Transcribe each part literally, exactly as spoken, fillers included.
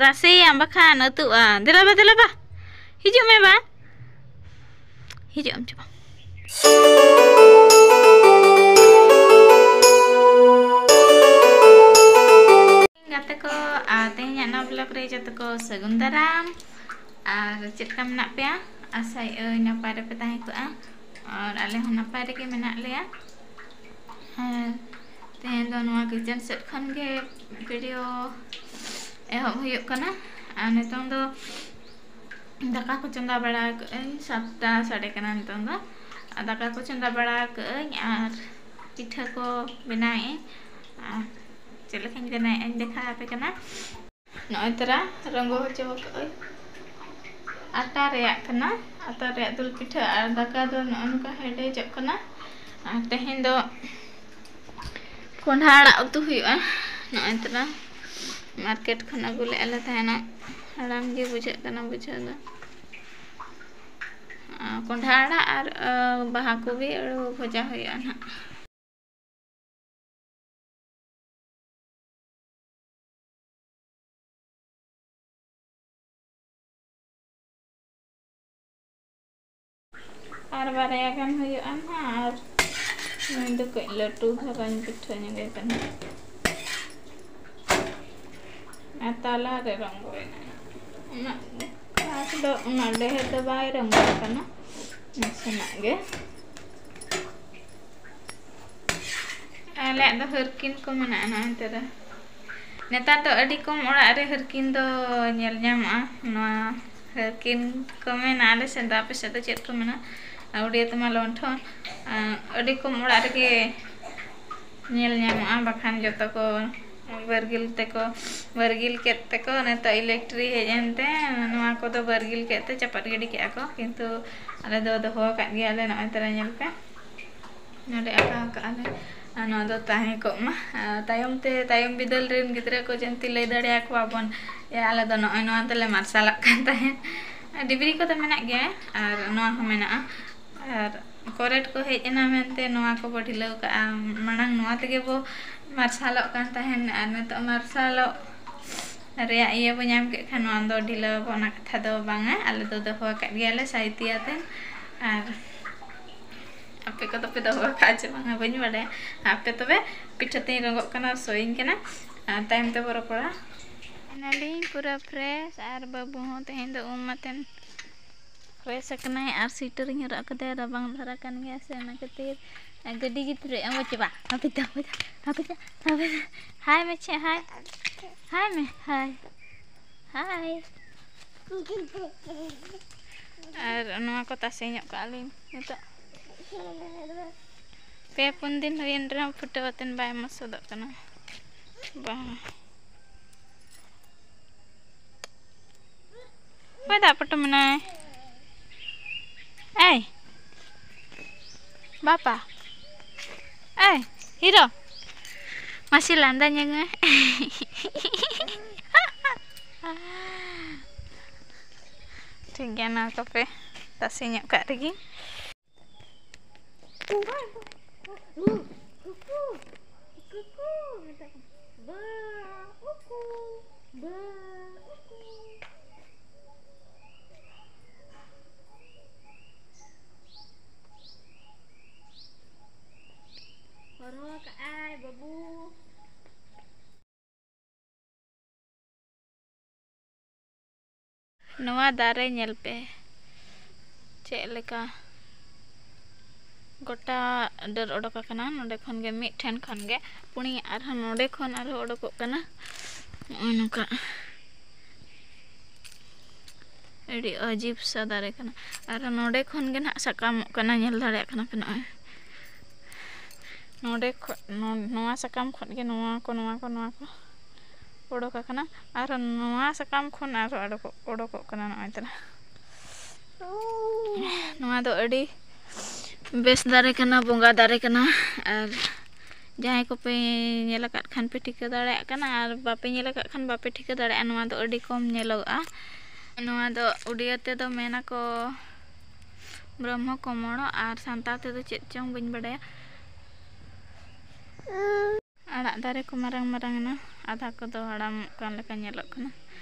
ᱨᱟᱥᱮᱭᱟᱢ ᱵᱟᱠᱷᱟᱱ ᱟᱹᱛᱩᱜᱼᱟ᱾ ᱫᱮᱞᱟ ᱵᱟ, ᱫᱮᱞᱟ ᱵᱟ, ᱦᱤᱡᱩᱜ ᱢᱮ ᱵᱟ, ᱦᱤᱡᱩᱜ ᱟᱢ ᱪᱚ᱾ ᱜᱟᱛᱮ ᱠᱚ, ᱟᱨ ᱛᱮᱦᱮᱧᱟᱜ ᱱᱚᱣᱟ ᱵᱞᱚᱜ ᱨᱮ ᱡᱚᱛᱚ ᱠᱚ ᱥᱟᱹᱜᱩᱱ ᱫᱟᱨᱟᱢ᱾ ᱟᱨ ᱪᱮᱫ ᱞᱮᱠᱟ ᱢᱮᱱᱟᱜ ᱯᱮᱭᱟ? ᱟᱥᱟᱭᱮᱫ ᱟᱹᱧ ᱱᱟᱯᱟᱭ ᱨᱮᱯᱮ ᱛᱟᱦᱮᱸ ᱠᱚᱜᱼᱟ᱾ ᱟᱨ ᱟᱞᱮ ᱦᱚᱸ ᱱᱟᱯᱟᱭ ᱨᱮᱜᱮ ᱢᱮᱱᱟᱜ ᱞᱮᱭᱟ᱾ ᱟᱨ ᱛᱮᱦᱮᱧ ᱫᱚ ᱱᱚᱣᱟ ᱠᱤᱪᱮᱱ ᱥᱮᱫ ᱠᱷᱚᱱ ᱜᱮ ᱵᱷᱤᱰᱤᱭᱳ ᱮᱦᱚᱵ ᱦᱩᱭᱩᱜ ᱠᱟᱱᱟ᱾ ᱟᱨ ᱱᱤᱛᱚᱝ ᱫᱚ ᱫᱟᱠᱟ ᱠᱚ ᱪᱚᱸᱫᱟ ᱵᱟᱲᱟ ᱠᱟᱜ ᱟᱹᱧ, ᱥᱟᱛᱴᱟ ᱥᱟᱰᱮ ᱠᱟᱱᱟ ᱱᱤᱛᱚᱝ ᱫᱚ᱾ ᱟᱨ ᱫᱟᱠᱟ ᱠᱚ ᱪᱚᱸᱫᱟ ᱵᱟᱲᱟ ᱠᱟᱜ ᱟᱹᱧ ᱟᱨ ᱯᱤᱴᱷᱟᱹ ᱠᱚ ᱵᱮᱱᱟᱣᱮᱫ ᱟᱹᱧ᱾ ᱟᱨ ᱪᱮᱫ ᱞᱮᱠᱟᱧ ᱵᱮᱱᱟᱣᱮᱫ ᱟᱹᱧ ᱫᱮᱠᱷᱟᱣ ᱟᱯᱮ ᱠᱟᱱᱟ᱾ ᱱᱚᱜᱼᱚᱭ ᱛᱚᱨᱟ ᱨᱚᱸᱜᱚ ᱦᱚᱪᱚ ᱠᱟᱜ ᱟᱹᱧ᱾ ᱟᱴᱟ ᱨᱮᱭᱟᱜ ᱠᱟᱱᱟ, ᱟᱴᱟ ᱨᱮᱭᱟᱜ ᱫᱩᱞ ᱯᱤᱴᱷᱟᱹ᱾ ᱟᱨ ᱫᱟᱠᱟ ᱫᱚ ᱱᱚᱜᱼᱚ ᱱᱚᱝᱠᱟ ᱦᱮᱰᱮᱡᱚᱜ ᱠᱟᱱᱟ᱾ ᱟᱨ ᱛᱮᱦᱮᱧ ᱫᱚ ᱠᱚᱸᱰᱷᱟ ᱟᱲᱟᱜ ᱩᱛᱩ ᱦᱩᱭᱩᱜᱼᱟ᱾ ᱱᱚᱜᱼᱚᱭ ᱛᱚᱨᱟ ᱢᱟᱨᱠᱮᱴ ᱠᱷᱚᱱ ᱟᱹᱜᱩ ᱞᱮᱫᱼᱟ ᱞᱮ ᱛᱟᱦᱮᱱᱚᱜ᱾ ᱦᱟᱲᱟᱢ ᱜᱮ ᱵᱩᱡᱷᱟᱹᱜ ᱠᱟᱱᱟ ᱵᱩᱡᱷᱟᱹᱣ ᱫᱚ᱾ ᱟᱨ ᱠᱚᱸᱰᱷᱟ ᱟᱲᱟᱜ ᱟᱨ, ᱟᱨ ᱵᱟᱦᱟ ᱠᱚᱵᱤ ᱟᱹᱞᱩ ᱵᱷᱟᱡᱟ ᱦᱩᱭᱩᱜᱼᱟ ᱱᱟᱦᱟᱜ᱾ ᱟᱨ ᱵᱟᱨᱭᱟ ᱜᱟᱱ ᱦᱩᱭᱩᱜᱼᱟ ᱱᱟᱦᱟᱜ᱾ ᱟᱨ ᱱᱩᱭ ᱫᱚ ᱠᱟᱹᱡ ᱞᱟᱹᱴᱩ ᱫᱷᱟᱨᱟᱧ ᱯᱤᱴᱷᱟᱹ ᱧᱚᱜᱮ ᱠᱟᱱᱟ᱾ ᱟᱨ ᱛᱟᱞᱟ ᱨᱮ ᱨᱚᱝᱜᱚᱭᱮᱱᱟ᱾ ᱩᱱᱟᱹᱜ ᱠᱷᱟᱥ ᱫᱚ, ᱩᱱᱟᱹᱜ ᱰᱷᱮᱨ ᱫᱚ ᱵᱟᱭ ᱨᱚᱝᱜᱚ ᱠᱟᱱᱟ, ᱱᱟᱥᱮᱱᱟᱜ ᱜᱮ᱾ ᱟᱞᱮᱭᱟᱜ ᱫᱚ ᱦᱟᱹᱨᱠᱤᱱ ᱠᱚ ᱢᱮᱱᱟᱜᱼᱟ ᱱᱚᱜᱼᱚᱭ ᱱᱚᱛᱮ ᱨᱮ᱾ ᱱᱮᱛᱟᱨ ᱫᱚ ᱟᱹᱰᱤ ᱠᱚᱢ ᱚᱲᱟᱜ ᱨᱮ ᱦᱟᱹᱨᱠᱤᱱ ᱫᱚ ᱧᱮᱞ ᱧᱟᱢᱚᱜᱼᱟ᱾ ᱱᱚᱣᱟ ᱦᱟᱹᱨᱠᱤᱱ ᱠᱚ ᱢᱮᱱᱟ ᱟᱞᱮ ᱥᱮᱫ ᱫᱚ, ᱟᱯᱮ ᱥᱮᱫ ᱫᱚ ᱪᱮᱫ ᱠᱚ ᱢᱮᱱᱟ? ᱟᱨ ᱩᱲᱤᱭᱟ ᱛᱮᱢᱟ ᱞᱚᱱᱴᱷᱚᱱ᱾ ᱟᱨ ᱟᱹᱰᱤ ᱠᱚᱢ ᱚᱲᱟᱜ ᱨᱮᱜᱮ ᱧᱮᱞ ᱧᱟᱢᱚᱜᱼᱟ, ᱵᱟᱠᱷᱟᱱ ᱡᱚᱛᱚ ᱠᱚ ᱵᱟᱨᱜᱤᱞ ᱛᱮᱠᱚ, ᱵᱟᱨᱜᱤᱞ ᱠᱮᱫ ᱛᱮᱠᱚ ᱱᱤᱛᱚᱜ ᱤᱞᱮᱠᱴᱨᱤ ᱦᱮᱡ ᱮᱱᱛᱮ ᱱᱚᱣᱟ ᱠᱚᱫᱚ ᱵᱟᱨᱜᱤᱞ ᱠᱮᱫ ᱛᱮ ᱪᱟᱯᱟᱫ ᱜᱤᱰᱤ ᱠᱮᱫᱼᱟ ᱠᱚ, ᱠᱤᱱᱛᱩ ᱟᱞᱮ ᱫᱚ ᱫᱚᱦᱚ ᱟᱠᱟᱫ ᱜᱮᱭᱟᱞᱮ᱾ ᱱᱚᱜᱼᱚᱭ ᱛᱟᱨᱟ ᱧᱮᱞ ᱯᱮ, ᱱᱚᱰᱮ ᱟᱠᱟ ᱟᱠᱟᱫᱼᱟ ᱞᱮ᱾ ᱟᱨ ᱱᱚᱣᱟ ᱫᱚ ᱛᱟᱦᱮᱸ ᱠᱚᱜ ᱢᱟ᱾ ᱟᱨ ᱛᱟᱭᱚᱢ ᱛᱮ, ᱛᱟᱭᱚᱢ ᱵᱤᱫᱟᱹᱞ ᱨᱮᱱ ᱜᱤᱫᱽᱨᱟᱹ ᱠᱚ ᱡᱟᱹᱱᱛᱤ ᱞᱟᱹᱭ ᱫᱟᱲᱮᱭᱟᱠᱚᱣᱟ ᱵᱚᱱ, ᱡᱮ ᱟᱞᱮ ᱫᱚ ᱱᱚᱜᱼᱚᱭ ᱱᱚᱣᱟ ᱛᱮᱞᱮ ᱢᱟᱨᱥᱟᱞᱚᱜ ᱠᱟᱱ ᱛᱟᱦᱮᱸᱫ᱾ ᱰᱤᱵᱨᱤ ᱠᱚᱫᱚ ᱢᱮᱱᱟᱜ ᱜᱮᱭᱟ ᱟᱨ ᱱᱚᱣᱟ ᱦᱚᱸ ᱢᱮᱱᱟᱜᱼᱟ᱾ ᱟᱨ ᱠᱚᱨᱮᱱᱴ ᱠᱚ ᱦᱮᱡ ᱮᱱᱟ ᱢᱮᱱᱛᱮ ᱱᱚᱣᱟ ᱠᱚᱵᱚ ᱰᱷᱤᱞᱟᱹᱣ ᱠᱟᱜᱼᱟ᱾ ᱢᱟᱲᱟᱝ ᱱᱚᱣᱟ ᱛᱮᱜᱮ ᱵᱚ ᱢᱟᱨᱥᱟᱞᱚᱜ ᱠᱟᱱ ᱛᱟᱦᱮᱸᱱ, ᱟᱨ ᱱᱤᱛᱚᱜ ᱢᱟᱨᱥᱟᱞᱚᱜ ᱨᱮᱭᱟᱜ ᱤᱭᱟᱹ ᱵᱚ ᱧᱟᱢ ᱠᱮᱫ ᱠᱷᱟᱱ, ᱱᱚᱣᱟ ᱫᱚ ᱰᱷᱤᱞᱟᱹᱣ ᱟᱵᱚ, ᱚᱱᱟ ᱠᱟᱛᱷᱟ ᱫᱚ ᱵᱟᱝᱟ᱾ ᱟᱞᱮ ᱫᱚ ᱫᱚᱦᱚ ᱟᱠᱟᱫ ᱜᱮᱭᱟᱞᱮ ᱥᱟᱭᱛᱤ ᱟᱛᱮ᱾ ᱟᱨ ᱟᱯᱮ ᱠᱚᱫᱚ ᱯᱮ ᱫᱚᱦᱚ ᱟᱠᱟᱫᱼᱟ ᱪᱮ ᱵᱟᱝᱟ, ᱵᱟᱹᱧ ᱵᱟᱰᱟᱭᱟ᱾ ᱟᱯᱮ ᱛᱚᱵᱮ, ᱯᱤᱴᱷᱟᱹ ᱛᱤᱧ ᱨᱚᱸᱜᱚᱜ ᱠᱟᱱᱟ, ᱥᱚᱭᱤᱧ ᱠᱟᱱᱟ, ᱟᱨ ᱛᱟᱭᱚᱢ ᱛᱮᱵᱚ ᱨᱚᱯᱚᱲᱟ᱾ ᱮᱱᱟᱞᱤᱧ ᱯᱩᱨᱟᱹ fresh, ᱟᱨ ᱵᱟᱹᱵᱩ ᱦᱚᱸ ᱛᱮᱦᱮᱧ ᱫᱚ ᱩᱢ ᱟᱛᱮᱱ fresh ᱟᱠᱟᱱᱟᱭ, ᱟᱨ sweater ᱤᱧ ᱦᱚᱨᱚᱜ ᱟᱠᱟᱫᱟ, ᱨᱟᱵᱟᱝ ᱫᱷᱟᱨᱟ ᱠᱟᱱ ᱜᱮᱭᱟ ᱥᱮ, ᱚᱱᱟ ᱠᱷᱟᱹᱛᱤᱨ ᱜᱟᱹᱰᱤ ᱜᱮ ᱛᱷᱤᱨ ᱮᱱᱟ᱾ ᱦᱟᱯᱮ ᱛᱚ, ᱦᱟᱯᱮ ᱛᱚ, ᱦᱟᱯᱮ ᱛᱚ, ᱦᱟᱯᱮ ᱛᱚ᱾ Hi ᱢᱮ ᱪᱮ, hi᱾ Hi ᱢᱮ, hi᱾ Hi᱾ ᱟᱨ ᱱᱚᱣᱟ ᱠᱚ ᱛᱟᱥᱮ ᱧᱚᱜ ᱠᱟᱜᱼᱟ ᱞᱤᱧ ᱱᱤᱛᱚᱜ᱾ ᱯᱮ ᱯᱩᱱ ᱫᱤᱱ ᱦᱩᱭᱮᱱ ᱨᱮᱦᱚᱸ ᱯᱷᱩᱴᱟᱹᱣ ᱟᱛᱮᱱ ᱵᱟᱭ ᱢᱚᱥᱚᱫᱚᱜ ᱠᱟᱱᱟ᱾ ᱵᱟᱝ᱾ ᱚᱠᱚᱭ ᱫᱟᱜ ᱯᱚᱴᱚᱢ ᱮᱱᱟᱭ? ᱮᱭ, ᱵᱟᱯᱟ᱾ ᱮᱭ, ᱦᱤᱨᱳ᱾ ᱢᱟᱥᱮ ᱞᱟᱸᱫᱟ ᱧᱚᱜ ᱢᱮ᱾ ᱴᱷᱤᱠ ᱜᱮᱭᱟ, ᱱᱚᱣᱟ ᱠᱚᱯᱮ ᱛᱟᱥᱮ ᱧᱚᱜ ᱠᱟᱜ ᱨᱮᱜᱮ᱾ ᱦᱚᱨᱦᱚ ᱠᱟᱜᱼᱟᱭ ᱵᱟᱹᱵᱩ᱾ ᱱᱚᱣᱟ ᱫᱟᱨᱮ ᱧᱮᱞ ᱯᱮ, ᱪᱮᱫ ᱞᱮᱠᱟ ᱜᱚᱴᱟ ᱰᱟᱹᱨ ᱚᱰᱚᱠ ᱟᱠᱟᱱᱟ᱾ ᱱᱚᱰᱮ ᱠᱷᱚᱱ ᱜᱮ, ᱢᱤᱫ ᱴᱷᱮᱱ ᱠᱷᱚᱱ ᱜᱮ ᱯᱩᱱᱭᱟᱹ, ᱟᱨᱦᱚᱸ ᱱᱚᱰᱮ ᱠᱷᱚᱱ ᱟᱨᱦᱚᱸ ᱚᱰᱚᱠᱚᱜ ᱠᱟᱱᱟ᱾ ᱱᱚᱜᱼᱚᱭ ᱱᱚᱝᱠᱟ ᱟᱹᱰᱤ ᱟᱡᱤᱵ ᱥᱟ ᱫᱟᱨᱮ ᱠᱟᱱᱟ᱾ ᱟᱨᱦᱚᱸ ᱱᱚᱰᱮ ᱠᱷᱚᱱ ᱜᱮ ᱱᱟᱦᱟᱜ ᱥᱟᱠᱟᱢᱚᱜ ᱠᱟᱱᱟ, ᱧᱮᱞ ᱫᱟᱲᱮᱭᱟᱜ ᱠᱟᱱᱟ ᱯᱮ ᱱᱚᱜᱼᱚᱭ᱾ ᱱᱚᱰᱮ ᱠᱷᱚᱱ, ᱱᱚ-, ᱱᱚᱣᱟ ᱥᱟᱠᱟᱢ ᱠᱷᱚᱱ ᱜᱮ ᱱᱚᱣᱟ ᱠᱚ, ᱱᱚᱣᱟ ᱠᱚ, ᱱᱚᱣᱟ ᱠᱚ ᱚᱰᱳᱠ ᱟᱠᱟᱱᱟ᱾ ᱟᱨ ᱱᱚᱣᱟ ᱥᱟᱠᱟᱢ ᱠᱷᱚᱱ ᱟᱨᱦᱚᱸ ᱚᱰᱳᱠᱚᱜ, ᱚᱰᱳᱠᱚᱜ ᱠᱟᱱᱟ ᱱᱚᱜᱼᱚᱭ ᱛᱟᱨᱟ᱾ ᱱᱚᱣᱟ ᱫᱚ ᱟᱹᱰᱤ ᱵᱮᱥ ᱫᱟᱨᱮ ᱠᱟᱱᱟ, ᱵᱚᱸᱜᱟ ᱫᱟᱨᱮ ᱠᱟᱱᱟ᱾ ᱟᱨ ᱡᱟᱦᱟᱸᱭ ᱠᱚᱯᱮ ᱧᱮᱞ ᱟᱠᱟᱫ ᱠᱷᱟᱱ ᱯᱮ ᱴᱷᱤᱠᱟᱹ ᱫᱟᱲᱮᱭᱟᱜ ᱠᱟᱱᱟ, ᱟᱨ ᱵᱟᱯᱮ ᱧᱮᱞ ᱟᱠᱟᱫ ᱠᱷᱟᱱ ᱵᱟᱯᱮ ᱴᱷᱤᱠᱟᱹ ᱫᱟᱲᱮᱭᱟᱜᱼᱟ᱾ ᱱᱚᱣᱟ ᱫᱚ ᱟᱹᱰᱤ ᱠᱚᱢ ᱧᱮᱞᱚᱜᱚᱜᱼᱟ᱾ ᱱᱚᱣᱟ ᱫᱚ ᱩᱰᱤᱭᱟᱹ ᱛᱮᱫᱚ ᱢᱮᱱᱟᱠᱚ ᱵᱨᱚᱦᱢᱚ ᱠᱚᱢᱚᱲᱚ, ᱟᱨ ᱥᱟᱱᱛᱟᱲ ᱛᱮᱫᱚ ᱪᱮᱫ ᱪᱚᱝ ᱵᱟᱹᱧ ᱵᱟᱰᱟᱭᱟ᱾ ᱟᱲᱟᱜ ᱫᱟᱨᱮ ᱠᱚ ᱢᱟᱨᱟᱝ ᱢᱟᱨᱟᱝ ᱮᱱᱟ, ᱟᱫᱷᱟ ᱠᱚᱫᱚ ᱦᱟᱲᱟᱢᱚᱜ ᱠᱟᱱ ᱞᱮᱠᱟ ᱧᱮᱞᱚᱜ ᱠᱟᱱᱟ᱾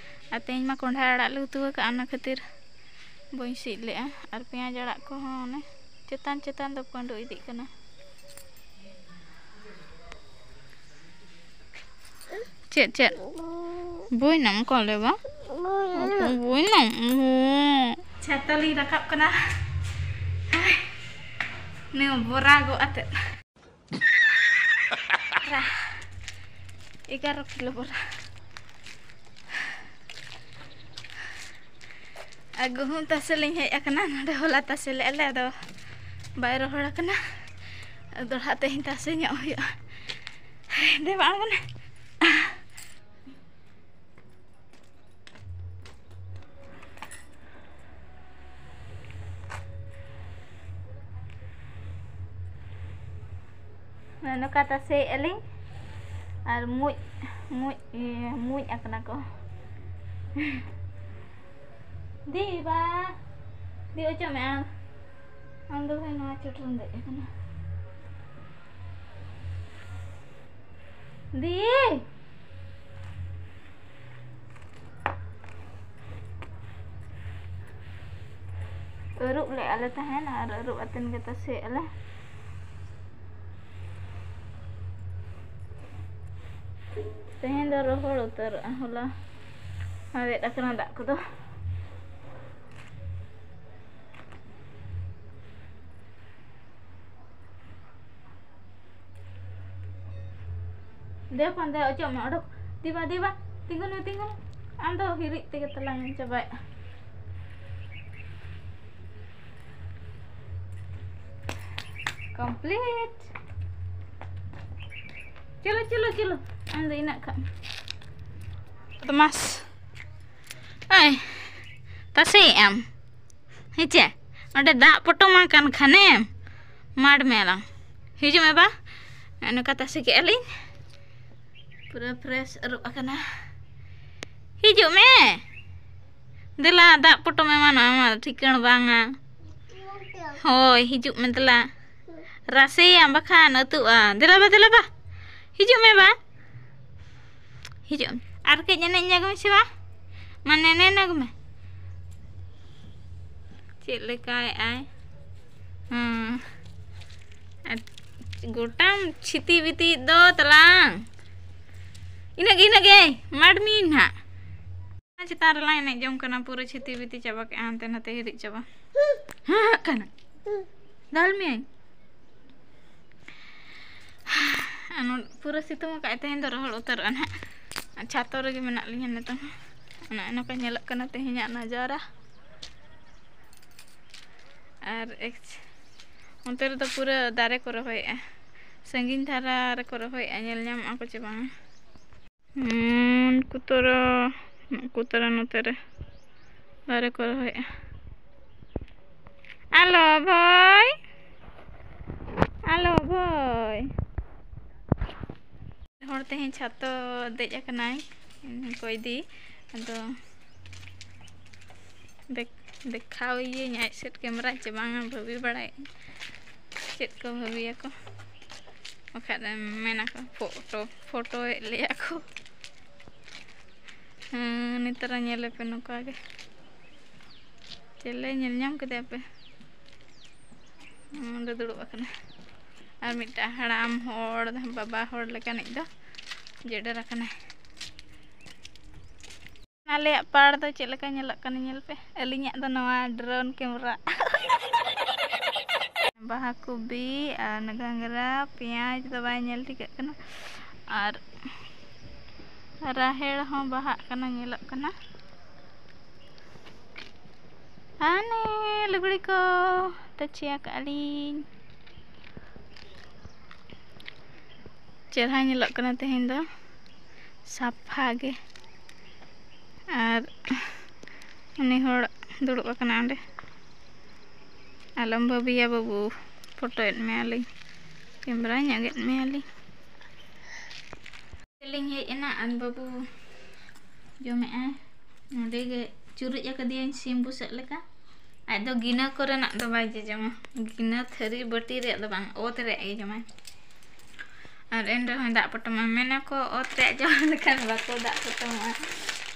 ᱟᱨ ᱛᱮᱦᱮᱧ ᱢᱟ ᱠᱚᱸᱰᱷᱟ ᱟᱲᱟᱜ ᱞᱮ ᱩᱛᱩ ᱟᱠᱟᱫᱼᱟ, ᱚᱱᱟ ᱠᱷᱟᱹᱛᱤᱨ ᱵᱟᱹᱧ ᱥᱤᱫ ᱞᱮᱫᱼᱟ᱾ ᱟᱨ ᱯᱮᱸᱭᱟᱡᱽ ᱟᱲᱟᱜ ᱠᱚᱦᱚᱸ ᱚᱱᱮ ᱪᱮᱛᱟᱱ ᱪᱮᱛᱟᱱ ᱫᱚ ᱯᱟᱺᱰᱩ ᱤᱫᱤᱜ ᱠᱟᱱᱟ᱾ ᱪᱮᱫ, ᱪᱮᱫ? ᱵᱳᱭ ᱱᱟᱢ ᱠᱚᱞᱮ ᱵᱟ? ᱵᱳᱭ ᱱᱟᱢ᱾ ᱪᱷᱟᱛᱟ ᱞᱤᱧ ᱨᱟᱠᱟᱵ ᱠᱟᱱᱟ᱾ ᱱᱤᱭᱟᱹ ᱵᱚᱨᱟ ᱜᱚᱜ ᱟᱛᱮᱫ᱾ ᱮᱜᱟᱨᱚ ᱠᱤᱞᱳ ᱵᱚᱨᱟ᱾ ᱟᱨ ᱜᱩᱦᱩᱢ ᱛᱟᱥᱮ ᱞᱤᱧ ᱦᱮᱡ ᱟᱠᱟᱱᱟ᱾ ᱱᱚᱰᱮ ᱦᱚᱞᱟ ᱛᱟᱥᱮ ᱞᱮᱫᱼᱟ ᱞᱮ, ᱟᱫᱚ ᱵᱟᱭ ᱨᱚᱦᱚᱲ ᱟᱠᱟᱱᱟ᱾ ᱫᱚᱦᱲᱟ ᱛᱮᱦᱮᱧ ᱛᱟᱥᱮ ᱧᱚᱜ ᱦᱩᱭᱩᱜᱼᱟ᱾ ᱫᱮ ᱵᱟᱝ ᱠᱟᱱᱟ᱾ ᱱᱚᱝᱠᱟ ᱛᱟᱥᱮᱭᱮᱫᱼᱟ ᱞᱤᱧ᱾ ᱟᱨ ᱢᱩᱡ, ᱢᱩᱡ, ᱤᱭᱟᱹ, ᱢᱩᱡ ᱟᱠᱟᱱᱟ ᱠᱚ᱾ ᱫᱤ ᱵᱟ, ᱫᱤ ᱚᱪᱚᱜ ᱢᱮ ᱟᱢ᱾ ᱟᱢ ᱫᱚ ᱵᱷᱟᱭ ᱱᱚᱣᱟ ᱪᱚᱴ ᱨᱮᱢ ᱫᱮᱡ ᱟᱠᱟᱱᱟ᱾ ᱫᱤ! ᱟᱹᱨᱩᱵ ᱞᱮᱫᱼᱟ ᱞᱮ ᱛᱟᱦᱮᱱ ᱟᱨ ᱟᱹᱨᱩᱵ ᱟᱛᱮᱱ ᱜᱮ ᱛᱟᱥᱮᱭᱮᱫᱼᱟ ᱞᱮ᱾ ᱛᱮᱦᱮᱧ ᱫᱚ ᱨᱚᱦᱚᱲ ᱩᱛᱟᱹᱨᱚᱜᱼᱟ, ᱦᱚᱞᱟ ᱦᱟᱣᱮᱫ ᱟᱠᱟᱱᱟ ᱫᱟᱜ ᱠᱚᱫᱚ᱾ ᱫᱮ ᱦᱚᱯᱚᱱ, ᱫᱮ, ᱚᱪᱚᱜ ᱢᱮ, ᱚᱰᱚᱠ᱾ ᱫᱤᱵᱟ, ᱫᱤᱵᱟ, ᱛᱤᱸᱜᱩᱱ ᱢᱮ, ᱛᱤᱸᱜᱩᱱ ᱢᱮ᱾ ᱟᱢ ᱫᱚ ᱦᱤᱨᱤᱡ ᱛᱮᱜᱮ ᱛᱟᱞᱟᱝ ᱮᱢ ᱪᱟᱵᱟᱭᱮᱫᱼᱟ᱾ Complete. ᱪᱚᱞᱚ, ᱪᱚᱞᱚ, ᱪᱚᱞᱚ᱾ ᱟᱢ ᱫᱚ ᱤᱱᱟᱹᱜ ᱠᱷᱟᱱ᱾ ᱵᱚᱫᱢᱟᱥ᱾ ᱳᱭ, ᱛᱟᱥᱮᱭᱮᱫ ᱟᱢ? ᱦᱮᱸᱪᱮ? ᱚᱸᱰᱮ ᱫᱟᱜ ᱯᱚᱴᱚᱢ ᱟᱠᱟᱱ ᱠᱷᱟᱱᱮᱢ, ᱢᱟᱰ ᱢᱮ ᱟᱞᱟᱝ᱾ ᱦᱤᱡᱩᱜ ᱢᱮ ᱵᱟ᱾ ᱱᱚᱜᱼᱚ ᱱᱚᱝᱠᱟ ᱛᱟᱥᱮ ᱠᱮᱜᱼᱟ ᱞᱤᱧ᱾ ᱯᱩᱨᱟᱹ fresh ᱟᱹᱨᱩᱵ ᱟᱠᱟᱱᱟ᱾ ᱦᱤᱡᱩᱜ ᱢᱮ᱾ ᱫᱮᱞᱟ, ᱫᱟᱜ ᱯᱚᱴᱚᱢ ᱮᱢᱟᱱᱚᱜᱼᱟ, ᱟᱢᱟᱜ ᱴᱷᱤᱠᱟᱹᱬ ᱵᱟᱝᱟ᱾ ᱦᱳᱭ, ᱦᱤᱡᱩᱜ ᱢᱮ ᱫᱮᱞᱟ᱾ ᱨᱟᱥᱮᱭᱟᱢ ᱵᱟᱠᱷᱟᱱ ᱟᱹᱛᱩᱜᱼᱟ᱾ ᱫᱮᱞᱟ ᱵᱟ, ᱫᱮᱞᱟ ᱵᱟ᱾ ᱦᱤᱡᱩᱜ ᱢᱮ ᱵᱟ, ᱦᱤᱡᱩᱜ ᱢᱮ᱾ ᱟᱨ ᱠᱟᱹᱡ ᱮᱱᱮᱡ ᱧᱚᱜᱽ ᱢᱮᱥᱮ ᱵᱟ, ᱢᱟᱱᱮ ᱱᱮᱱᱚᱜᱽ ᱢᱮ᱾ ᱪᱮᱫ ᱞᱮᱠᱟᱭᱮᱜᱼᱟᱭ? ᱦᱮᱸ᱾ ᱟᱨ ᱜᱚᱴᱟᱢ ᱪᱷᱤᱛᱤ ᱵᱤᱛᱤ ᱫᱚ ᱛᱟᱞᱟᱝ᱾ ᱤᱱᱟᱹᱜ ᱜᱮ, ᱤᱱᱟᱹᱜ ᱜᱮ᱾ ᱢᱟᱰᱢᱤ ᱱᱟᱦᱟᱜ᱾ ᱚᱱᱟ ᱪᱮᱛᱟᱱ ᱨᱮᱞᱟᱝ ᱮᱱᱮᱡ ᱡᱚᱝ ᱠᱟᱱᱟ, ᱯᱩᱨᱟᱹ ᱪᱷᱤᱛᱤ ᱵᱤᱛᱤ ᱪᱟᱵᱟ ᱠᱮᱜᱼᱟ, ᱦᱟᱱᱛᱮ ᱱᱟᱛᱮ ᱦᱤᱨᱤᱡ ᱪᱟᱵᱟ᱾ ᱦᱟᱸ, ᱦᱟᱸᱜ ᱠᱟᱱᱟ᱾ ᱫᱟᱞ ᱢᱤᱭᱟᱹᱧ᱾ ᱟᱨ ᱱᱚᱰᱮ ᱯᱩᱨᱟᱹ ᱥᱤᱛᱩᱝ ᱟᱠᱟᱫᱼᱟᱭ, ᱛᱮᱦᱮᱧ ᱫᱚ ᱨᱚᱦᱚᱲ ᱩᱛᱟᱹᱨᱚᱜᱼᱟ ᱱᱟᱦᱟᱜ᱾ ᱟᱨ ᱪᱷᱟᱛᱚ ᱨᱮᱜᱮ ᱢᱮᱱᱟᱜ ᱞᱤᱧᱟ ᱱᱤᱛᱚᱝ ᱦᱚᱸ᱾ ᱚᱱᱮ ᱚᱱᱟ ᱠᱚ ᱧᱮᱞᱚᱜ ᱠᱟᱱᱟ ᱛᱮᱦᱮᱧᱟᱜ ᱱᱟᱡᱟᱨᱟ᱾ ᱟᱨ ᱮᱠ-, ᱚᱱᱛᱮ ᱨᱮᱫᱚ ᱯᱩᱨᱟᱹ ᱫᱟᱨᱮ ᱠᱚ ᱨᱚᱦᱚᱭᱮᱜᱼᱟ, ᱥᱟᱺᱜᱤᱧ ᱫᱷᱟᱨᱟ ᱨᱮᱠᱚ ᱨᱚᱦᱚᱭᱮᱜᱼᱟ, ᱧᱮᱞ ᱧᱟᱢᱚᱜᱼᱟ ᱠᱚ ᱪᱮ ᱵᱟᱝᱟ᱾ ᱦᱩᱸ, ᱩᱱᱠᱩ ᱛᱚᱨᱟ, ᱩᱱᱠᱩ ᱛᱚᱨᱟ ᱱᱚᱛᱮ ᱨᱮ ᱫᱟᱨᱮ ᱠᱚ ᱨᱚᱦᱚᱭᱮᱜᱼᱟ᱾ ᱟᱞᱚ ᱵᱷᱟᱭ, ᱟᱞᱚ ᱵᱷᱟᱭ᱾ ᱦᱚᱲ ᱛᱮᱦᱮᱧ ᱪᱷᱟᱛᱚ ᱫᱮᱡ ᱟᱠᱟᱱᱟᱭ, ᱠᱚᱭᱫᱤ᱾ ᱟᱫᱚ ᱫᱮᱠ-, ᱫᱮᱠᱷᱟᱣ ᱤᱭᱟᱹᱧ ᱟᱡ ᱥᱮᱫ ᱠᱮᱢᱨᱟ ᱪᱮ ᱵᱟᱝᱟ, ᱵᱷᱟᱹᱵᱤ ᱵᱟᱲᱟᱭᱮᱫ ᱪᱮᱫ ᱠᱚ ᱵᱷᱟᱹᱵᱤᱭᱟᱠᱚ, ᱵᱟᱠᱷᱟᱡ ᱫᱚ ᱢᱮᱱᱟᱠᱚ ᱯᱷᱳᱴᱳ, ᱯᱷᱳᱴᱳᱭᱮᱫ ᱞᱮᱭᱟ ᱠᱚ᱾ ᱦᱮᱸ, ᱱᱮᱛᱟᱨ ᱧᱮᱞᱮᱯᱮ ᱱᱚᱝᱠᱟ ᱜᱮ᱾ ᱪᱮᱞᱮ ᱧᱮᱞ ᱧᱟᱢ ᱠᱮᱫᱮᱭᱟ ᱯᱮ? ᱚᱸᱰᱮ ᱫᱩᱲᱩᱵ ᱟᱠᱟᱱᱟ᱾ ᱟᱨ ᱢᱤᱫᱴᱟᱝ ᱦᱟᱲᱟᱢ ᱦᱚᱲ, ᱵᱟᱵᱟ ᱦᱚᱲ ᱞᱮᱠᱟᱱᱤᱡ ᱫᱚ ᱡᱮᱰᱮᱨ ᱟᱠᱟᱱᱟᱭ᱾ ᱟᱞᱮᱭᱟᱜ ᱯᱟᱲ ᱫᱚ ᱪᱮᱫ ᱞᱮᱠᱟ ᱧᱮᱞᱚᱜ ᱠᱟᱱᱟ ᱧᱮᱞ ᱯᱮ᱾ ᱟᱹᱞᱤᱧᱟᱜ ᱫᱚ ᱱᱚᱣᱟ drone camera᱾ ᱵᱟᱦᱟ ᱠᱚᱵᱤ ᱟᱨ ᱜᱷᱟᱸᱜᱽᱨᱟ, ᱯᱮᱸᱭᱟᱡᱽ ᱫᱚ ᱵᱟᱭ ᱧᱮᱞ ᱴᱷᱤᱠᱟᱹᱜ ᱠᱟᱱᱟ᱾ ᱟᱨ ᱨᱟᱦᱮᱲ ᱦᱚᱸ ᱵᱟᱦᱟᱜ ᱠᱟᱱᱟ, ᱧᱮᱞᱚᱜ ᱠᱟᱱᱟ᱾ ᱦᱟᱱᱮ ᱞᱩᱜᱽᱲᱤ ᱠᱚ ᱛᱟᱹᱪᱤ ᱟᱠᱟᱫ ᱞᱤᱧ᱾ ᱪᱮᱨᱦᱟ ᱧᱮᱞᱚᱜ ᱠᱟᱱᱟ ᱛᱮᱦᱮᱧ ᱫᱚ, ᱥᱟᱯᱷᱟ ᱜᱮ᱾ ᱟᱨ ᱩᱱᱤ ᱦᱚᱲ ᱫᱩᱲᱩᱵ ᱟᱠᱟᱱᱟ ᱚᱸᱰᱮ᱾ ᱟᱞᱚᱢ ᱵᱷᱟᱹᱵᱤᱭᱟ ᱵᱟᱹᱵᱩ, ᱯᱷᱳᱴᱳᱭᱮᱫ ᱢᱮᱭᱟᱞᱤᱧ, ᱠᱮᱢᱨᱟ ᱧᱚᱜᱮᱫ ᱢᱮᱭᱟᱞᱤᱧ᱾ ᱞᱤᱧ ᱦᱮᱡ ᱮᱱᱟ ᱟᱨ ᱵᱟᱹᱵᱩ ᱡᱚᱢᱮᱜᱼᱟᱭ᱾ ᱱᱚᱸᱰᱮ ᱜᱮ ᱪᱩᱨᱩᱡ ᱟᱠᱟᱫᱮᱭᱟᱹᱧ ᱥᱤᱢ ᱵᱩᱥᱟᱹᱜ ᱞᱮᱠᱟ᱾ ᱟᱡ ᱫᱚ ᱜᱤᱱᱟᱹ ᱠᱚᱨᱮᱱᱟᱜ ᱫᱚ ᱵᱟᱭ ᱡᱚᱡᱚᱢᱟ, ᱜᱤᱱᱟᱹ ᱛᱷᱟᱹᱨᱤ ᱵᱟᱹᱴᱤ ᱨᱮᱭᱟᱜ ᱫᱚ ᱵᱟᱝ, ᱚᱛ ᱨᱮᱭᱟᱜ ᱜᱮ ᱡᱚᱢᱟᱭ᱾ ᱟᱨ ᱮᱱ ᱨᱮᱦᱚᱸᱭ ᱫᱟᱜ ᱯᱚᱴᱚᱢᱟ᱾ ᱢᱮᱱᱟ ᱠᱚ ᱚᱛ ᱨᱮᱭᱟᱜ ᱡᱚᱢ ᱞᱮᱠᱷᱟᱱ ᱵᱟᱠᱚ ᱫᱟᱜ ᱯᱚᱴᱚᱢᱚᱜᱼᱟ᱾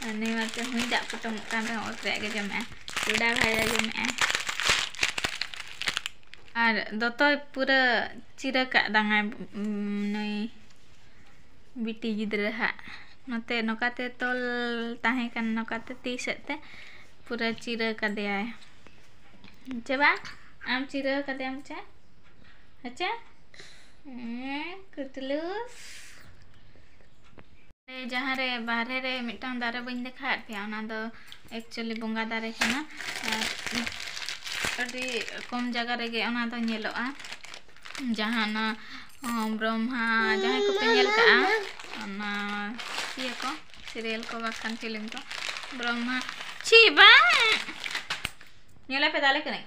ᱟᱨ ᱱᱩᱭ ᱢᱟ ᱪᱚ ᱦᱩᱭ ᱫᱟᱜ ᱯᱚᱴᱚᱢᱚᱜ ᱠᱟᱱ ᱨᱮᱦᱚᱸ ᱚᱛ ᱨᱮᱭᱟᱜ ᱜᱮ ᱡᱚᱢᱮᱜᱼᱟ᱾ ᱪᱩᱰᱟ ᱵᱷᱟᱭᱨᱟ ᱡᱚᱢᱮᱜᱼᱟ᱾ ᱟᱨ ᱫᱚᱛᱚᱭ ᱯᱩᱨᱟᱹ ᱪᱤᱨᱟᱹ ᱠᱟᱜ ᱫᱟᱝᱟᱭ, ᱩᱸ, ᱱᱩᱭ ᱵᱤᱴᱤ ᱜᱤᱫᱽᱨᱟᱹ ᱦᱟᱸᱜ᱾ ᱱᱚᱛᱮ ᱱᱚᱝᱠᱟᱛᱮ ᱛᱚᱞ ᱛᱟᱦᱮᱸ ᱠᱟᱱᱟ, ᱱᱚᱝᱠᱟᱛᱮ ᱛᱤ ᱥᱮᱫ ᱛᱮ ᱯᱩᱨᱟᱹ ᱪᱤᱨᱟᱹ ᱠᱟᱫᱮᱭᱟᱭ᱾ ᱪᱮ ᱵᱟ? ᱟᱢ ᱪᱤᱨᱟᱹ ᱠᱟᱫᱮᱭᱟᱢ ᱪᱮ? ᱦᱮᱸᱪᱮ? ᱦᱮᱸ, ᱠᱩᱛᱞᱩᱥ᱾ ᱡᱟᱦᱟᱸ ᱨᱮ ᱵᱟᱦᱨᱮ ᱨᱮ ᱢᱤᱫᱴᱟᱝ ᱫᱟᱨᱮ ᱵᱟᱹᱧ ᱫᱮᱠᱷᱟᱣᱟᱫ ᱯᱮᱭᱟ, ᱚᱱᱟ ᱫᱚ actually ᱵᱚᱸᱜᱟ ᱫᱟᱨᱮ ᱠᱟᱱᱟ᱾ ᱟᱨ ᱟᱹᱰᱤ ᱠᱚᱢ ᱡᱟᱭᱜᱟ ᱨᱮᱜᱮ ᱚᱱᱟ ᱫᱚ ᱧᱮᱞᱚᱜᱼᱟ᱾ ᱡᱟᱦᱟᱸ ᱚᱱᱟ, ᱚ, ᱵᱨᱚᱦᱢᱟ, ᱡᱟᱦᱟᱸᱭ ᱠᱚᱯᱮ ᱧᱮᱞ ᱠᱟᱜᱼᱟ, ᱚᱱᱟ ᱤᱭᱟᱹ ᱠᱚ, serial ᱠᱚ ᱵᱟᱠᱷᱟᱱ film ᱠᱚ, ᱵᱨᱚᱦᱢᱟ, ᱪᱷᱤ, ᱵᱟᱝ! ᱧᱮᱞᱮ ᱯᱮ, ᱫᱟᱞᱮ ᱠᱟᱹᱱᱟᱹᱧ᱾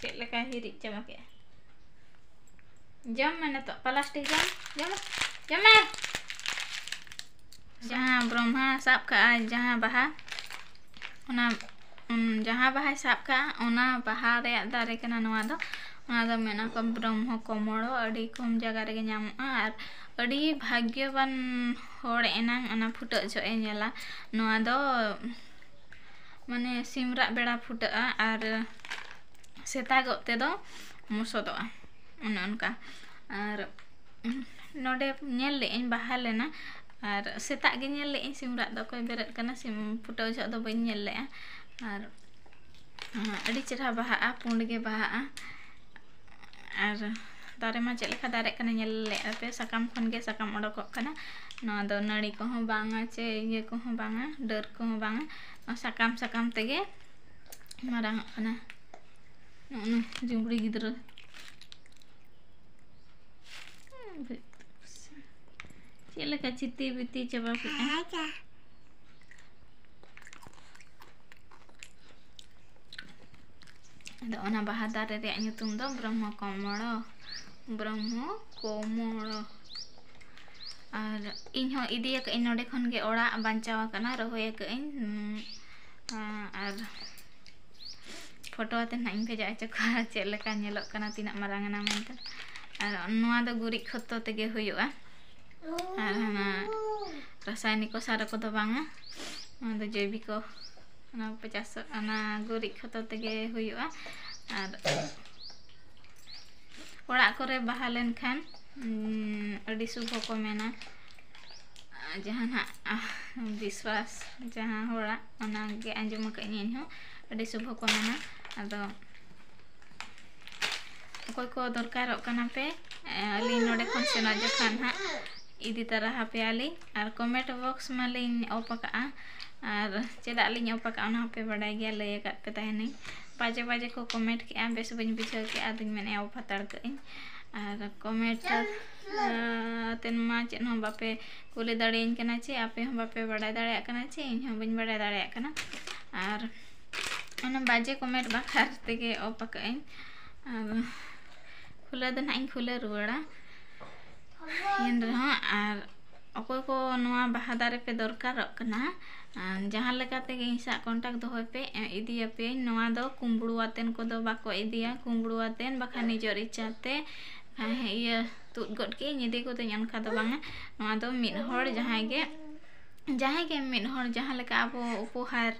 ᱪᱮᱫ ᱞᱮᱠᱟ ᱦᱤᱨᱤᱡ ᱪᱟᱵᱟ ᱠᱮᱜᱼᱟ᱾ ᱡᱚᱢ ᱢᱮ ᱱᱤᱛᱚᱜ, plastic ᱡᱚᱢ, ᱡᱚᱢ ᱢᱮ, ᱡᱚᱢ ᱢᱮ᱾ ᱡᱟᱦᱟᱸ ᱵᱨᱚᱦᱢᱟ ᱥᱟᱵ ᱠᱟᱜᱼᱟᱭ, ᱡᱟᱦᱟᱸ ᱵᱟᱦᱟ, ᱚᱱᱟ, ᱩᱱ, ᱡᱟᱦᱟᱸ ᱵᱟᱦᱟᱭ ᱥᱟᱵ ᱠᱟᱜᱼᱟ, ᱚᱱᱟ ᱵᱟᱦᱟ ᱨᱮᱭᱟᱜ ᱫᱟᱨᱮ ᱠᱟᱱᱟ ᱱᱚᱣᱟ ᱫᱚ᱾ ᱚᱱᱟ ᱫᱚ ᱢᱮᱱᱟ ᱠᱚ ᱵᱨᱚᱦᱢᱚ ᱠᱚᱢᱚᱲᱚ, ᱟᱹᱰᱤ ᱠᱚᱢ ᱡᱟᱭᱜᱟ ᱨᱮᱜᱮ ᱧᱟᱢᱚᱜᱼᱟ ᱟᱨ ᱟᱹᱰᱤ ᱵᱷᱟᱜᱽᱭᱚᱵᱟᱱ ᱦᱚᱲ ᱮᱱᱟᱝ ᱚᱱᱟ ᱯᱷᱩᱴᱟᱹᱜ ᱡᱚᱦᱚᱜ ᱮ ᱧᱮᱞᱟ᱾ ᱱᱚᱣᱟ ᱫᱚ ᱢᱟᱱᱮ ᱥᱤᱢ ᱨᱟᱜ ᱵᱮᱲᱟ ᱯᱷᱩᱴᱟᱹᱜᱼᱟ ᱟᱨ ᱥᱮᱛᱟᱜᱚᱜ ᱛᱮᱫᱚ ᱢᱚᱥᱚᱫᱚᱜᱼᱟ, ᱚᱱᱮ ᱚᱱᱠᱟ᱾ ᱟᱨ ᱱᱚᱰᱮ ᱧᱮᱞ ᱞᱮᱜᱼᱟᱹᱧ, ᱵᱟᱦᱟ ᱞᱮᱱᱟ, ᱟᱨ ᱥᱮᱛᱟᱜ ᱜᱮ ᱧᱮᱞ ᱞᱮᱜᱼᱟᱹᱧ ᱥᱤᱢ ᱨᱟᱜ ᱫᱚ ᱚᱠᱚᱭ ᱵᱮᱨᱮᱫ ᱠᱟᱱᱟ, ᱥᱤᱢ ᱯᱷᱩᱴᱟᱹᱣ ᱡᱚᱦᱚᱜ ᱫᱚ ᱵᱟᱹᱧ ᱧᱮᱞ ᱞᱮᱜᱼᱟ᱾ ᱟᱨ ᱟᱹᱰᱤ ᱪᱮᱨᱦᱟ ᱵᱟᱦᱟᱜᱼᱟ, ᱯᱩᱸᱰ ᱜᱮ ᱵᱟᱦᱟᱜᱼᱟ᱾ ᱟᱨ ᱫᱟᱨᱮ ᱢᱟ ᱪᱮᱫ ᱞᱮᱠᱟ ᱫᱟᱨᱮᱜ ᱠᱟᱱᱟ, ᱧᱮᱞ ᱞᱮᱜᱼᱟ ᱯᱮ, ᱥᱟᱠᱟᱢ ᱠᱷᱚᱱ ᱜᱮ ᱥᱟᱠᱟᱢ ᱚᱰᱚᱠᱚᱜ ᱠᱟᱱᱟ᱾ ᱱᱚᱣᱟ ᱫᱚ ᱱᱟᱹᱲᱤ ᱠᱚᱦᱚᱸ ᱵᱟᱝᱟ ᱪᱮ ᱤᱭᱟᱹ ᱠᱚᱦᱚᱸ ᱵᱟᱝᱟ, ᱰᱟᱹᱨ ᱠᱚᱦᱚᱸ ᱵᱟᱝᱟ, ᱱᱚᱣᱟ ᱥᱟᱠᱟᱢ ᱥᱟᱠᱟᱢ ᱛᱮᱜᱮ ᱢᱟᱨᱟᱝᱚᱜ ᱠᱟᱱᱟ᱾ ᱱᱚᱜᱼᱚ ᱱᱟ ᱡᱩᱢᱲᱤ ᱜᱤᱫᱽᱨᱟᱹ᱾ ᱪᱮᱫ ᱞᱮᱠᱟ ᱪᱤᱛᱤ ᱵᱤᱛᱤ ᱪᱟᱵᱟ ᱠᱮᱫᱼᱟ᱾ ᱟᱫᱚ ᱚᱱᱟ ᱵᱟᱦᱟ ᱫᱟᱨᱮ ᱨᱮᱭᱟᱜ ᱧᱩᱛᱩᱢ ᱫᱚ ᱵᱨᱚᱦᱢᱚ ᱠᱚᱢᱚᱲᱚ, ᱵᱨᱚᱦᱢᱚ ᱠᱚᱢᱚᱲᱚ᱾ ᱟᱨ ᱤᱧ ᱦᱚᱸ ᱤᱫᱤ ᱟᱠᱟᱫ ᱟᱹᱧ ᱱᱚᱰᱮ ᱠᱷᱚᱱ ᱜᱮ ᱚᱲᱟᱜ, ᱵᱟᱧᱪᱟᱣ ᱟᱠᱟᱱᱟ, ᱨᱚᱦᱚᱭ ᱟᱠᱟᱫ ᱟᱹᱧ᱾ ᱩᱸ, ᱟᱨ ᱯᱷᱳᱴᱳ ᱟᱛᱮ ᱱᱟᱦᱟᱜ ᱤᱧ ᱵᱷᱮᱡᱟ ᱦᱚᱪᱚ ᱠᱚᱣᱟ ᱪᱮᱫ ᱞᱮᱠᱟ ᱧᱮᱞᱚᱜ ᱠᱟᱱᱟ, ᱛᱤᱱᱟᱹᱜ ᱢᱟᱨᱟᱝ ᱮᱱᱟ ᱢᱮᱱᱛᱮ᱾ ᱟᱨ ᱱᱚᱣᱟ ᱫᱚ ᱜᱩᱨᱤᱡ ᱠᱷᱚᱛ ᱛᱮᱜᱮ ᱦᱩᱭᱩᱜᱼᱟ, ᱟᱨ ᱦᱟᱱᱟ ᱨᱟᱥᱟᱭᱱᱤᱠᱚ ᱥᱟᱨ ᱠᱚᱫᱚ ᱵᱟᱝᱟ, ᱱᱚᱣᱟ ᱫᱚ ᱡᱳᱭᱵᱤᱠᱚ, ᱚᱱᱟ ᱯᱚᱪᱟᱥ, ᱚᱱᱟ ᱜᱩᱨᱤᱡ ᱠᱷᱚᱛ ᱛᱮᱜᱮ ᱦᱩᱭᱩᱜᱼᱟ᱾ ᱟᱨ ᱚᱲᱟᱜ ᱠᱚᱨᱮ ᱵᱟᱦᱟ ᱞᱮᱱᱠᱷᱟᱱ, ᱩᱸ, ᱟᱹᱰᱤ ᱥᱩᱵᱷᱚ ᱠᱚ ᱢᱮᱱᱟ᱾ ᱡᱟᱦᱟᱸ ᱱᱟᱦᱟᱜ, ᱟᱦ, ᱵᱤᱥᱣᱟᱥ ᱡᱟᱦᱟᱸ ᱦᱚᱲᱟᱜ, ᱚᱱᱟᱜᱮ ᱟᱸᱡᱚᱢ ᱟᱠᱟᱫᱟᱹᱧ ᱤᱧᱦᱚᱸ, ᱟᱹᱰᱤ ᱥᱩᱵᱷᱚ ᱠᱚ ᱢᱮᱱᱟ᱾ ᱟᱫᱚ ᱚᱠᱚᱭ ᱠᱚ ᱫᱚᱨᱠᱟᱨᱚᱜ ᱠᱟᱱᱟ ᱯᱮ, ᱮ, ᱟᱹᱞᱤᱧ ᱱᱚᱰᱮ ᱠᱷᱚᱱ ᱥᱮᱱᱚᱜ ᱡᱚᱠᱷᱚᱱ ᱦᱟᱸᱜ ᱤᱫᱤ ᱛᱟᱨᱟ ᱟᱯᱮᱭᱟᱞᱤᱧ᱾ ᱟᱨ comment box ᱢᱟᱞᱤᱧ off ᱟᱠᱟᱫᱼᱟ, ᱟᱨ ᱪᱮᱫᱟᱜ ᱞᱤᱧ off ᱟᱠᱟᱫᱼᱟ ᱚᱱᱟ ᱦᱚᱸᱯᱮ ᱵᱟᱰᱟᱭ ᱜᱮᱭᱟ, ᱞᱟᱹᱭ ᱟᱠᱟᱫ ᱯᱮ ᱛᱟᱦᱮᱱᱟᱹᱧ᱾ ᱵᱟᱡᱮ ᱵᱟᱡᱮ ᱠᱚ comment ᱠᱮᱫᱼᱟ, ᱵᱮᱥ ᱵᱟᱹᱧ ᱵᱩᱡᱷᱟᱹᱣ ᱠᱮᱫᱼᱟ, ᱟᱫᱚᱧ ᱢᱮᱱᱮᱫᱼᱟ off ᱦᱟᱛᱟᱲ ᱠᱟᱜ ᱟᱹᱧ᱾ ᱟᱨ comment ᱟᱛᱮᱱ ᱢᱟ ᱪᱮᱫ ᱦᱚᱸ ᱵᱟᱯᱮ ᱠᱩᱞᱤ ᱫᱟᱲᱮᱭᱟᱹᱧ ᱠᱟᱱᱟ, ᱪᱮ ᱟᱯᱮ ᱦᱚᱸ ᱵᱟᱯᱮ ᱵᱟᱰᱟᱭ ᱫᱟᱲᱮᱭᱟᱜ ᱠᱟᱱᱟ, ᱪᱮ ᱤᱧ ᱦᱚᱸ ᱵᱟᱹᱧ ᱵᱟᱰᱟᱭ ᱫᱟᱲᱮᱭᱟᱜ ᱠᱟᱱᱟ᱾ ᱟᱨ ᱚᱱᱟ ᱵᱟᱡᱮ comment ᱵᱟᱠᱷᱨᱟ ᱛᱮᱜᱮ off ᱟᱠᱟᱫ ᱟᱹᱧ᱾ ᱟᱨ ᱠᱷᱩᱞᱟᱹᱣ ᱫᱚ ᱱᱟᱦᱟᱜ ᱤᱧ ᱠᱷᱩᱞᱟᱹᱣ ᱨᱩᱣᱟᱹᱲᱟ᱾ ᱮᱱ ᱨᱮᱦᱚᱸ, ᱟᱨ ᱚᱠᱚᱭ ᱠᱚ ᱱᱚᱣᱟ ᱵᱟᱦᱟ ᱫᱟᱨᱮ ᱯᱮ ᱫᱚᱨᱠᱟᱨᱚᱜ ᱠᱟᱱᱟ, ᱟᱨ ᱡᱟᱦᱟᱸ ᱞᱮᱠᱟ ᱛᱮᱜᱮ ᱤᱧ ᱥᱟᱶ contact ᱫᱚᱦᱚᱭ ᱯᱮ, ᱮ, ᱤᱫᱤᱭᱟᱯᱮᱭᱟᱹᱧ᱾ ᱱᱚᱣᱟ ᱫᱚ ᱠᱩᱢᱵᱽᱲᱩ ᱟᱛᱮᱱ ᱠᱚᱫᱚ ᱵᱟᱠᱚ ᱤᱫᱤᱭᱟ, ᱠᱩᱢᱵᱽᱲᱩ ᱟᱛᱮᱱ ᱵᱟᱠᱷᱟᱱ ᱱᱤᱡᱮᱨ ᱤᱪᱪᱷᱟ ᱛᱮ, ᱦᱮᱸ, ᱤᱭᱟᱹ, ᱛᱩᱫ ᱜᱚᱫ ᱠᱮᱫ ᱤᱧ ᱤᱫᱤ ᱜᱚᱫᱟᱹᱧ, ᱚᱱᱠᱟ ᱫᱚ ᱵᱟᱝᱟ᱾ ᱱᱚᱣᱟ ᱫᱚ ᱢᱤᱫ ᱦᱚᱲ ᱡᱟᱦᱟᱸᱭ ᱜᱮ, ᱡᱟᱦᱟᱸᱭ ᱜᱮ ᱢᱤᱫ ᱦᱚᱲ ᱡᱟᱦᱟᱸ ᱞᱮᱠᱟ ᱟᱵᱚ ᱩᱯᱚᱦᱟᱨ,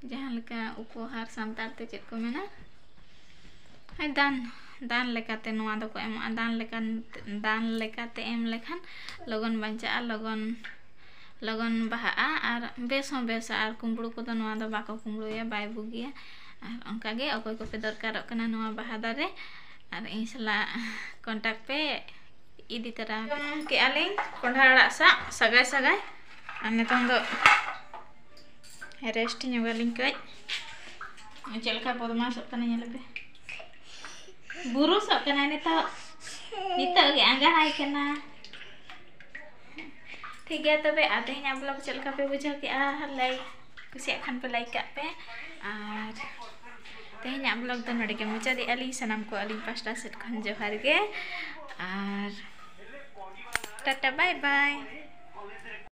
ᱡᱟᱦᱟᱸ ᱞᱮᱠᱟ ᱩᱯᱚᱦᱟᱨ ᱥᱟᱱᱛᱟᱲ ᱛᱮ ᱪᱮᱫ ᱠᱚ ᱢᱮᱱᱟ? ᱦᱮᱸ, ᱫᱟᱱ, ᱫᱟᱱ ᱞᱮᱠᱟᱛᱮ ᱱᱚᱣᱟ ᱫᱚᱠᱚ ᱮᱢᱚᱜᱼᱟ᱾ ᱫᱟᱱ ᱞᱮᱠᱟᱱ, ᱫᱟᱱ ᱞᱮᱠᱟᱛᱮ ᱮᱢ ᱞᱮᱠᱷᱟᱱ ᱞᱚᱜᱚᱱ ᱵᱟᱧᱪᱟᱜᱼᱟ, ᱞᱚᱜᱚᱱ, ᱞᱚᱜᱚᱱ ᱵᱟᱦᱟᱜᱼᱟ ᱟᱨ ᱵᱮᱥ ᱦᱚᱸ ᱵᱮᱥᱟ᱾ ᱟᱨ ᱠᱩᱢᱵᱽᱲᱩ ᱠᱚᱫᱚ ᱱᱚᱣᱟ ᱫᱚ ᱵᱟᱠᱚ ᱠᱩᱢᱵᱽᱲᱩᱭᱟ, ᱵᱟᱭ ᱵᱩᱜᱤᱭᱟ᱾ ᱟᱨ ᱚᱱᱠᱟᱜᱮ ᱚᱠᱚᱭ ᱠᱚᱯᱮ ᱫᱚᱨᱠᱟᱨᱚᱜ ᱠᱟᱱᱟ ᱱᱚᱣᱟ ᱵᱟᱦᱟ ᱫᱟᱨᱮ, ᱟᱨ ᱤᱧ ᱥᱟᱞᱟᱜ contact ᱯᱮ, ᱤᱫᱤ ᱛᱟᱨᱟ ᱠᱮᱜᱼᱟ ᱞᱤᱧ ᱠᱚᱸᱰᱷᱟ ᱟᱲᱟᱜ ᱥᱟᱜ ᱥᱟᱜᱟᱭ ᱥᱟᱜᱟᱭ᱾ ᱟᱨ ᱱᱤᱛᱚᱝ ᱫᱚ rest ᱧᱚᱜᱟᱞᱤᱧ ᱠᱟᱹᱡ᱾ ᱪᱮᱫ ᱞᱮᱠᱟ ᱵᱚᱫᱢᱟᱥᱚᱜ ᱠᱟᱱᱟ ᱧᱮᱞ ᱯᱮ, ᱵᱩᱨᱩᱥᱚᱜ ᱠᱟᱱᱟᱭ ᱱᱤᱛᱚᱜ, ᱱᱤᱛᱚᱜ ᱜᱮ ᱟᱸᱜᱟᱦᱟᱭ ᱠᱟᱱᱟ᱾ ᱴᱷᱤᱠ ᱜᱮᱭᱟ ᱛᱚᱵᱮ, ᱟᱨ ᱛᱮᱦᱮᱧᱟᱜ vlog ᱪᱮᱫ ᱞᱮᱠᱟ ᱯᱮ ᱵᱩᱡᱷᱟᱹᱣ ᱠᱮᱜᱼᱟ? Like, ᱠᱩᱥᱤᱭᱟᱜ ᱠᱷᱟᱱ ᱯᱮ like ᱠᱟᱜ ᱯᱮ᱾ ᱟᱨ ᱛᱮᱦᱮᱧᱟᱜ vlog ᱫᱚ ᱱᱚᱰᱮ ᱜᱮ ᱢᱩᱪᱟᱹᱫᱮᱜᱼᱟ ᱞᱤᱧ᱾ ᱥᱟᱱᱟᱢ ᱠᱚ ᱟᱹᱞᱤᱧ ᱯᱟᱥᱴᱟ ᱥᱮᱫ ᱠᱷᱚᱱ ᱡᱚᱦᱟᱨ ᱜᱮ᱾ ᱟᱨ ᱴᱟᱴᱟ, bye bye᱾